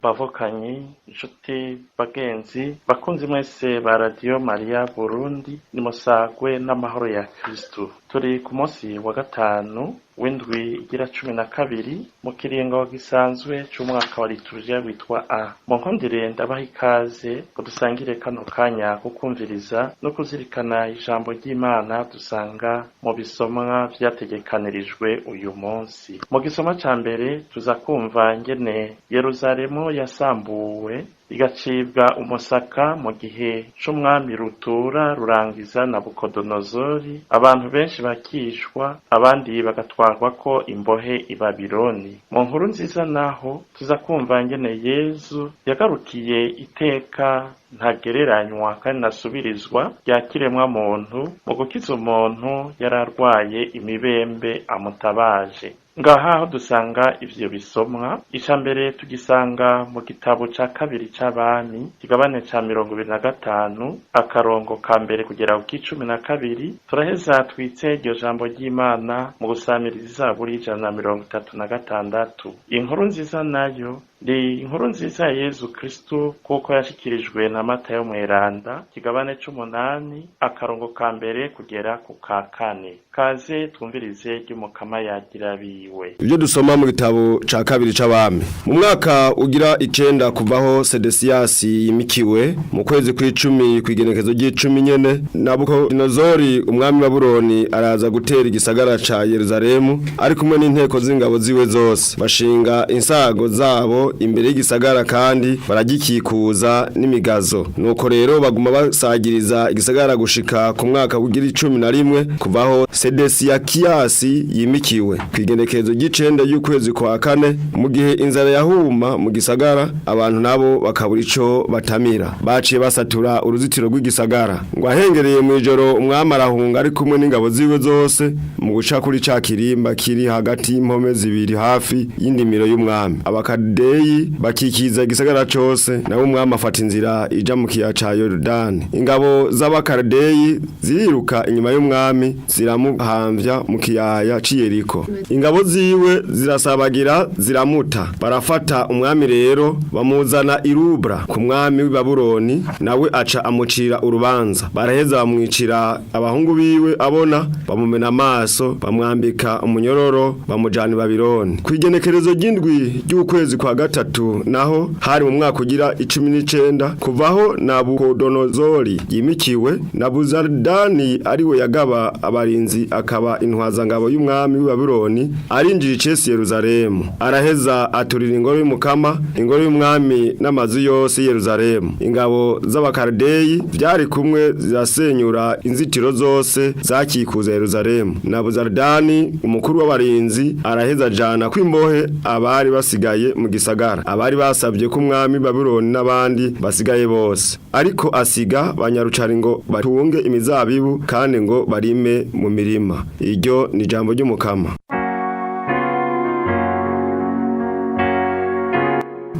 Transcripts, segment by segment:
Bavokanyi, inshuti, bagenzi, bakunzi mwese ba Radiyo Mariya Burundi, nimusagwe n'amahoro ya Kristu. Turi ku munsi wa gatanu w'indwi igira 12 mu kiringo gisanzwe c'umwaka wa liturujia witwa A. Mu nkundire ndabaha ikaze ngo dusangire kano kanya ko kwumviriza no kuzirikana ijambo ry'Imana dusanga mu bisomwa vyategekanirijwe uyu munsi. Mu gisomwa ca mbere tuza kumva ingene Yeruzalemu yasambuwe igacibwa umusaka mu gihe c'umwami Rutura Rurangiza Nabukodonozori, abantu benshi bakicwa, abandi bagatwarwako imbohe i Babiloni. Mu nkuru nziza naho tuza kumva ingene Yezu yagarukiye iteka ntagereranywa kandi ntasubirizwa rya kiremwa muntu mu gukiza umuntu yari arwaye imibembe amutabaje. Ngaha aho dusanga ivyo bisomwa, ica mbere tugisanga mu gitabo ca kabiri c'abami, kigabane ca 25, akarongo ka mbere kugera ku 12, turaheza twitse iryo jambo ry'Imana mu gusamiriza izaburi 136. Inkuru nziza nayo ni inkuru nziza ya Yezu Kristu kuko yashikirijwe na Matayo Mweranda, kigabane c'umunani, akarongo ka mbere kugera ku ka kane. Kaze twumvirize ry'Umukama yagira biwe. Ibyo dusoma mu gitabo ca kabiri c'abami. Mu mwaka ugira 9 kuvaho Sedesiyasi yimikiwe, mu kwezi kw'icumi kw'igenekezo ry'icumi nyene, Nabukodonozori umwami wa Babuloni araza gutera igisagara ca Yerusalemu, ari kumwe n'inteko z'ingabo ziwe zose. Bashinga insago zabo imbere y'igisagara kandi baragikikuza n'imigazo. Nuko rero baguma basagiriza igisagara gushika ku mwaka ugira 11 kuvaho Sedesiyakiyasi yimikiwe. Kw'igenekezo ry'icenda y'ukwezi kwa kane, mu gihe inzara yahuma mu gisagara, abantu nabo bakabura ico batamira. Baciye basatura uruzitiro rw'igisagara. Ngo ahengereye mu ijoro umwami arahunga ari kumwe n'ingabo ziwe zose mu guca kuri ca kirimba kiri hagati y'impome zibiri hafi y'indimiro y'umwami. Abakadeyi bakikiza igisagara cose, nawe umwami afata inzira ija mu kiyaga ca Yorodani. Ingabo z'abakadeyi ziriruka inyuma y'umwami ziramuhamvya mu kiyaya c'i Yeriko. Ingabo ziwe zirasabagira ziramuta. Barafata umwami rero bamuzana i Rubra ku mwami w'i Babuloni, nawe aca amucira urubanza. Baraheza bamwicira abahungu biwe abona, bamumena amaso, bamwambika umunyororo, bamujana i Babiloni. Kw'igenekerezo ry'indwi ry'ukwezi kwa gatatu naho hari mu mwaka ugira 19 kuvaho Nabukodonozori yimikiwe, Nabuzaradani ariwe yagaba abarinzi akaba intwazangabo y'umwami w'i Babuloni, arinjira icesi Yerusalemu. Araheza aturira ingoro y'Umukama, ingoro y'umwami n'amazu yose Yerusalemu. Ingabo z'abakadeyi vyari kumwe zirasenyura inzitiro zose zakikuza Yerusalemu. Nabuzaradani umukuru w'abarinzi araheza ajana kw'imbohe abari basigaye mu gisagara, abari basabye ko umwami Babuloni n'abandi basigaye bose. Ariko asiga banyarucari ngo batunge imizabibu kandi ngo barime mu mirima. Iryo ni jambo ry'Umukama.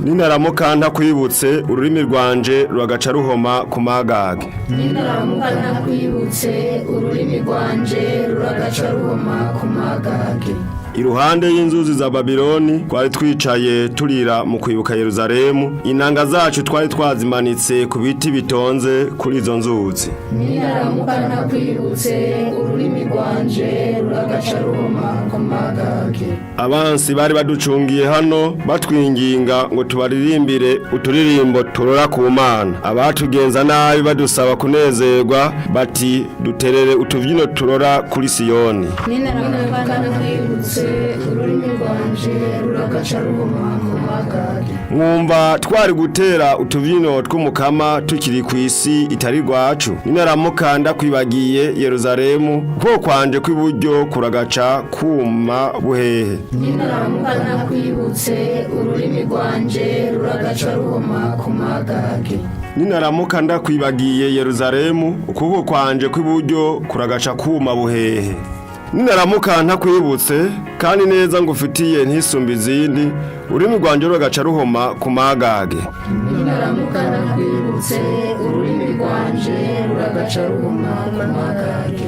Ninaramuka ntakwibutse ururimi rwanje ruragaca ruhoma ku magage. Ninaramuka ntakwibutse ururimi rwanje ruragaca ruhoma ku magage. Iruhande y'inzuzi za Babiloni twari twicaye turira mu kwibuka Yerusalemu, inanga zacu twari twazimanitse ku biti bitonze kuri izo nzuzi. Ninaramuka ntakwibutse ururimi rwanje ruragaca ruhoma ku magage. Abansi bari baducungiye hano batwinginga ngo tubaririmbire uturirimbo turora ku Mana. Abatugenza nabi badusaba kunezerwa bati duterere utuvyino turora kuri Siyoni. Ninaramuka ntakwibutse ururimi rwanje ruragaca ruhoma ku magage. Mwumva twari gutera utuvyino tw'Umukama tukiri kw'isi itari rwacu. Ninaramuka ndakwibagiye Yerusalemu, ukuboko kwanje kw'iburyo kuragaca kuma buhehe. Ninaramuka ntakwibutse ururimi rwanje ruragaca ruhoma ku magage. Ninaramuka ndakwibagiye Yerusalemu, ukuboko kwanje kw'iburyo kuragaca kuma buhehe. Ninaramuka ntakwibutse kandi neza ngufitiye ntisumba izindi, ururimi rwanje ruragaca ruhoma ku magage. Ninaramuka ntakwibutse ururimi rwanje ruragaca ruhoma ku magage.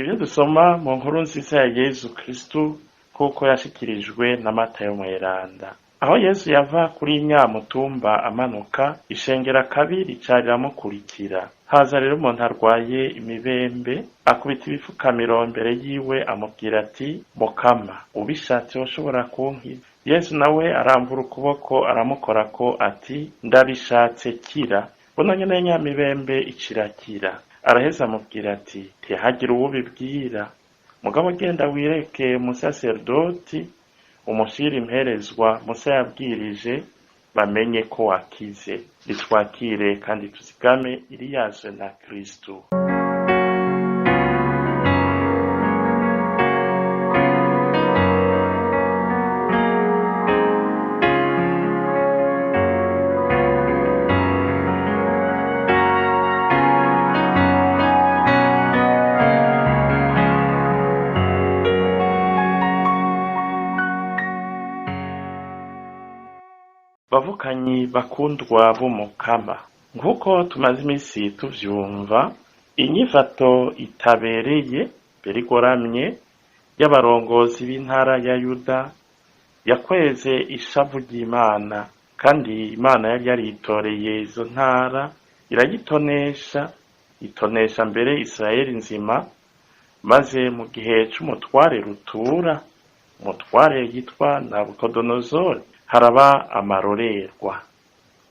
Ibyo dusoma mu nkuru nziza ya Yezu Kristu kuko yashikirijwe na Matayo Mweranda. Aho Yezu yava kuri Nyamutumba amanuka, ishengera kabiri riramukurikira. Haza rero umuntu arwaye imibembe, akubita ibifukamiro imbere yiwe amubwira ati: Mukama, ubishatse woshobora kunkiza. Yezu nawe arambura ukuboko aramukorako ati: Ndabishatse, kira. Buno nyene nyamibembe icirakira. Araheza amubwira ati: Ntihagire uwubibwira, mugabo genda wireke umusaserdoti umushire imperezwa Musa yabwirije, bamenye ko wakize. Ritwakire kandi tuzigame iriyazwe na Kristu. Bavukanyi bakundwa b'Umukama, nk'uko tumaze iminsi tuvyumva, inyifato itabereye mbere igoramye y'abarongozi b'intara ya Yuda yakweze ishavu ry'Imana, kandi Imana yari yaritoreye izo ntara irayitonesha, itonesha mbere Isirayeli nzima, maze mu gihe c'umutware rutura, umutware yitwa Nabukodonozori, haraba amarorerwa,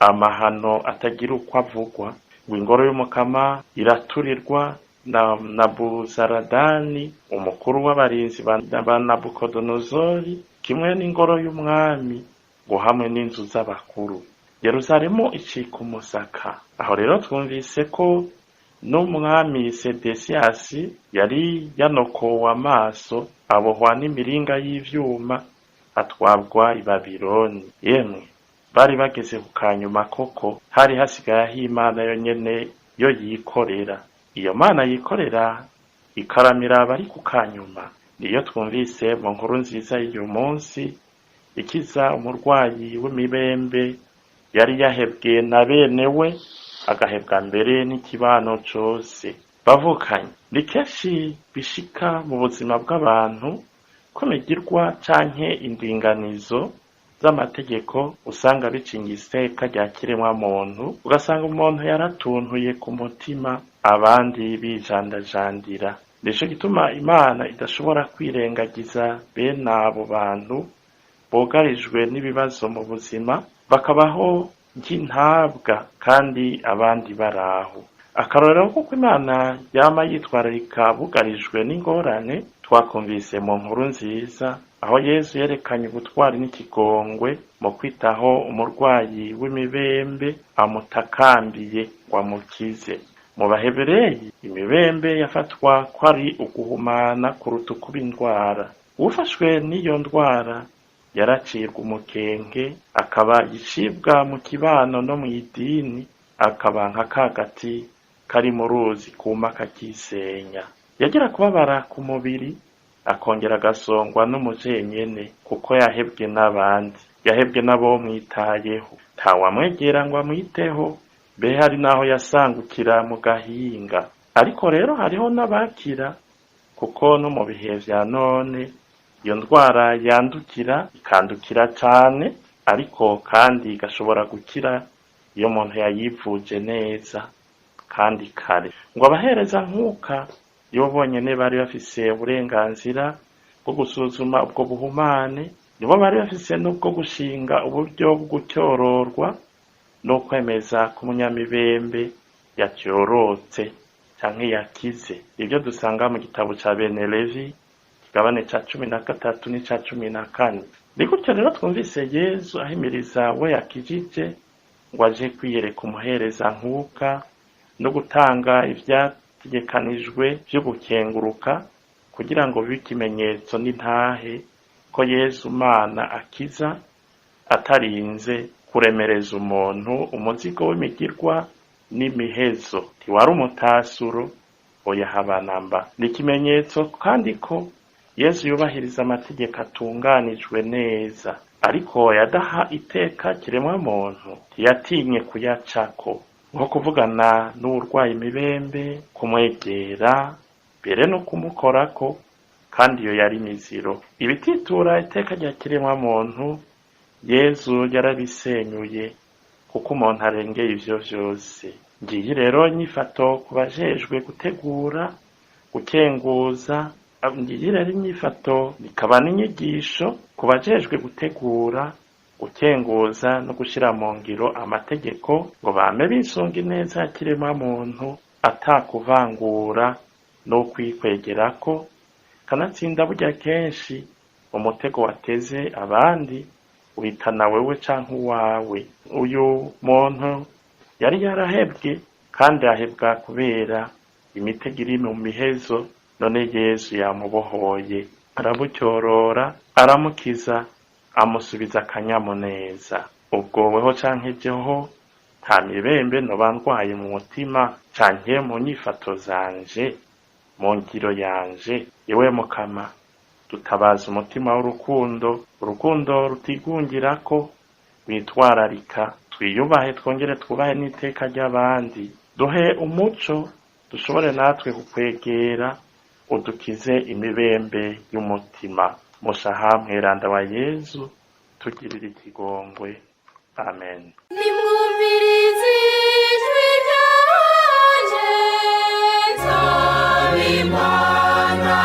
amahano atagira uko avugwa, ngo ingoro y'Umukama iraturirwa na Nabuzaradani, umukuru w'abarinzi ba Nabukodonozori, kimwe n'ingoro y'umwami, ngo hamwe n'inzu z'abakuru. Yeruzalemu icika umusaka. Aho rero twumvise ko n'umwami Sedesiyasi yari yanokowe amaso, abohwa n'imiringa y'ivyuma, atwabwa i Babiloni. Yemwe bari bageze ku kanyuma koko, hari hasigaye aho Imana yonyene yo yikorera. Iyo Mana yikorera ikaramira abari ku kanyuma, niyo twumvise mu nkuru nziza y'uyu munsi, ikiza umurwayi w'imibembe yari yahebwe na bene we, agahebwa mbere n'ikibano cose. Bavukanye, ni kenshi bishika mu buzima bw'abantu ko imigirwa canke indinganizo z'amategeko usanga bicinga iseka rya kiremwa muntu, ugasanga umuntu yaratuntuye ku mutima abandi bijandajandira. Nico gituma Imana idashobora kwirengagiza bene abo bantu bugarijwe n'ibibazo mu buzima, bakabaho nk'intabwa kandi abandi baraho. Akarorero kuko Imana yama yitwararika bugarijwe n'ingorane, twakumvise mu nkuru nziza aho Yezu yerekanye ubutwari n'ikigongwe mu kwitaho umurwayi w'imibembe amutakambiye ngo amukize. Mu Bahebereyi, imibembe yafatwa ko ari uguhumana kuruta ukuba indwara. Uwufashwe n'iyo ndwara yaracirwa umukenke, akaba icibwa mu kibano no mw'idini, akaba nka kagati kari mu ruzi kuma kakisenya. Yagira kubabara ku mubiri, akongera agasongwa n'umujenyene, kuko yahebwe n'abandi, yahebwe n'abo mwitayeho. Ntawamwegera ngo amwiteho, mbe hari n'aho yasangukira mu gahinga. Ariko rero hariho n'abakira, kuko no mu bihe vya none iyo ndwara yandukira, ikandukira cane, ariko kandi igashobora gukira iyo umuntu yayivuje neza kandi kare. Ngo abahereza nkuka nibo bonyene bari bafise uburenganzira bwo gusuzuma ubwo buhumane, nibo bari bafise n'ubwo gushinga uburyo bwo gucyororwa no kwemeza ko umunyamibembe yacyorotse canke yakize. Ivyo dusanga mu gitabo ca bene Levi, kigabane ca 13 n'ica 14. Ni gutyo rero twumvise Yezu ahimiriza we yakijije ngo aje kwiyereka umuhereza nkuka no gutanga ivyategekanijwe vyo gukenguruka, kugira ngo bibe ikimenyetso n'intahe ko Yezu Mana akiza, atarinze kuremereza umuntu umuzigo w'imigirwa n'imihezo. Ntiwari umutasuro, oya habanamba. Ni ikimenyetso kandi ko Yezu yubahiriza amategeko atunganijwe neza, ariko yadaha iteka kiremwa muntu, ntiyatinye kuyacako, nko kuvugana n'uwurwaye imibembe, kumwegera, mbere no kumukorako, kandi iyo yari imiziro. Ibititura iteka rya kiremwa muntu, Yezu yarabisenyuye, kuko umuntu arengeye ivyo vyose. Ngiyi rero inyifato ku bajejwe gutegura, gukenguza, ngiyi rero inyifato ikaba n'inyigisho ku bajejwe gutegura, gukenguza no gushira mu ngiro amategeko, ngo bame bisunga ineza ya kiremwa muntu, atakuvangura no kwikwegerako. Kanatsinda burya kenshi umutego wateze abandi uhitana wewe canke uwawe. Uyu muntu yari yarahebwe, kandi ahebwa kubera imitego iri mu mihezo, none Yezu yamubohoye, arabucyorora, aramukiza, amusubiza akanyamuneza. Ubwo weho canke jeho nta mibembe noba ndwaye mu mutima canke mu nyifato zanje, mu ngiro yanje. Yewe Mukama, dutabaza umutima w'urukundo, urukundo rutigungirako, rwitwararika, twiyubahe twongere twubahe n'iteka ry'abandi. Duhe umuco dushobore natwe kukwegera, udukize imibembe y'umutima. Mushaha mweranda wa Yezu, tugirire ikigongwe. Amen. Nimwumvirize ijwi ryanje, nsaba Imana.